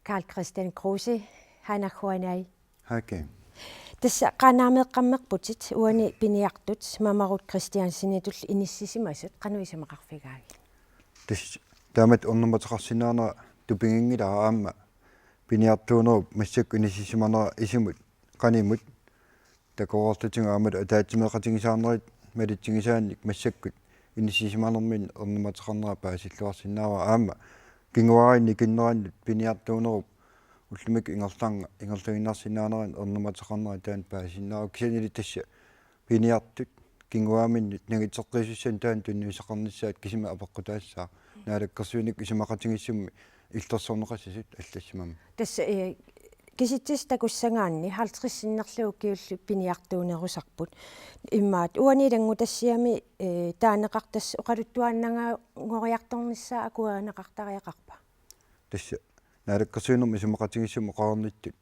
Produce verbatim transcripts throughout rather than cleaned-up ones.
Karl-Kristian Kruse, Hanna Huanai. Hake. Tassa Qaanaameeqqammerputit uani piniartut Mamarut Kristiansenitulli inissisimasut, qanoq isumaqarfigaagit? Tassa taamatut ernumateqarsinnaanera tupiginngilara aamma piniartuunerup massakkut inissisimanera isumut qanimut takoreerlutigu aammalu ataatsimeeqatigisaarnerit malitsigisaannik massakkut inissisimanerminni ernumateqarnera paasilluarsinnaavara aamma kinguaarinni ikinnerannut piniartuunerup ullumikkut ingerlarnga ingerlagiinnarsinnaanerannut ernumateqarnera taanna paasisinnaavara kisiannili tassa piniartut kinguaaminnut nangitseqqiissussanik taanna tunniussaqarnissaat kisimi apeqqutaassaaq naalakkersuinikkut isumaqatigiissummi illersorneqassasut allassimammat. Tassa, eh, kisitsisit takussagaanni halvtreds sinnerlugu ukiulli piniartuunerusarput. Immaqa uani ilanngutassiami, eh, taaneqartut tassa oqaluttuaannanngoriartornissaa akuerineqartariaqarpa? Tassa naalakkersuinermi isumaqatigiissummi oqarnittut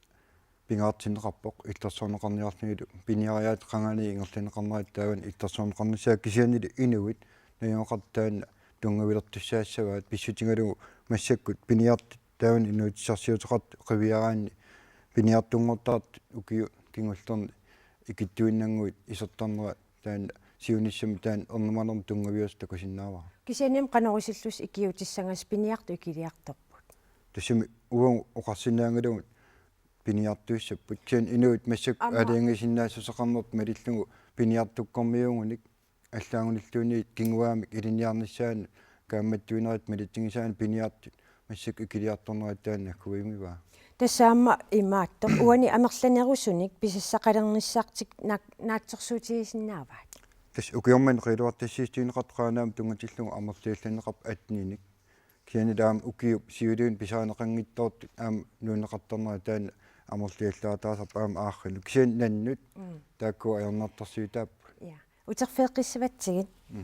pingaartinneqarpoq illersorneqarniarlunilu piniariaat qanganiit ingerlanneqarnerat taavani illersorneqarnissaa kisiannili inuit najugaqartut taanna tunngavilertussaassavaat pissutigalugu massakkut piniartut taavani inuutissarsiuteqartut qiviaraanni piniartunngortartut ukiut kingullerni ikittuinnannguit isertarnerat taanna siunissami taanna ernumanermut tunngaviusoq takusinnaavara. Kisiannimi qanoq isillusi ikiuutissagassi piniartut ikiliartorput. Tassami uagut oqarsinnaanngilagut piniartuissapput. Kisianni inuit massakkut Aamma. aalajangiisinnaassuseqarnertut malillugu piniartukkormiuugunik allaagunilluunniit kinguaamik ilinniarnissaannut kaammattuinerit malitsigisaannik piniartut massakkut ikiliartornerat taanna nagguimivaa. Tassa aamma imaattoq uani amerlanerusunik pisassaqalernissartik naak-, naatsorsuutigisinnaavaat. Tassa ukioq manna qiiluartassiissutigineqartoq Qaanaami tunngatillugu amerliallanneqarpoq atteninik. Kisianni aamma ukiup siuliini pisarineqanngitsoortut aamma nuunneqartarnerat taanna amerliallaataasarpoq aamma aarrinut. Kisianni nannut Mm. taakku ajornartorsiutaapput. Ja. Uterfigeqqissavatsigit. Mm.